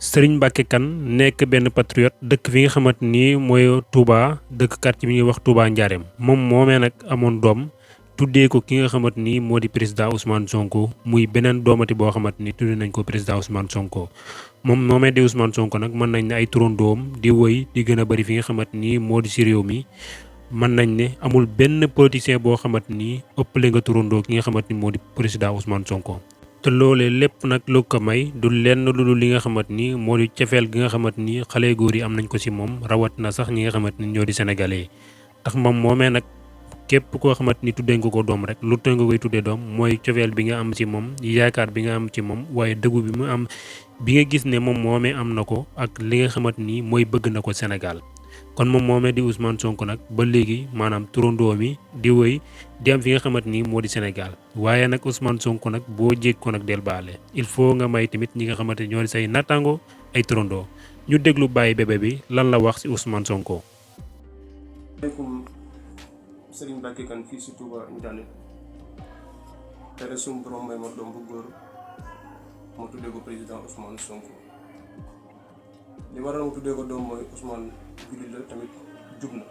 Serigne Mbacké Kane nekk benn patriote dëkk fi nga xamante ni mooy Touba dëkk quartier bi ñuy wax Touba Ndiarème moom moomee nag amoon doom tuddee ko ki nga xamante ni moo di président Ousmane Sonko muy beneen doomati boo xamante ni tuddee nañ ko président Ousmane Sonko moom moomee di Ousmane Sonko nag mën nañ ne ay turandoom di wëy di gën a bëri fi nga xamante ni moo di si réew mi mën nañ ne amul benn politicien boo xamante ni ëppale nga turandoo ki nga xamante ni moo di président Ousmane Sonko. te loolee lépp nag lu ko may du lenn lu dul li nga xamante ni moo di cofeel gi nga xamante ni xale góor yi am nañ ko ci moom rawat na sax ñi nga xamante ni ñoo di sénégalais yi tax moom moomee nag képp koo xamante ni tuddee nga ko doom rek lu tee nga koy tuddee doom mooy cofeel bi nga am ci moom yaakaar bi nga am ci moom waaye dëggu bi mu am bi nga gis ne moom moomee am na ko ak li nga xamante ni mooy bëgg na ko Sénégal. kon moom moomee di Ousmane Sonko nag ba léegi maanaam turandoo mi di wëy di am fi nga xamante ni moo di Sénégal waaye nag Ousmane Sonko nag boo jég ko nag del baale il faut nga may tamit ñi nga xamante ni ñoo di say nattango ay turandoo ñu déglu bàyyi bébé bi lan la wax ci Ousmane Sonko. Assalamualaikum Serigne Mbacké Kane fii si Touba Ndiarème tere suñu borom may ma doom bu góor ma tuddee ko président Ousmane Sonko li waral ma tuddee ko doom mooy Ousmane jullit la tamit jub na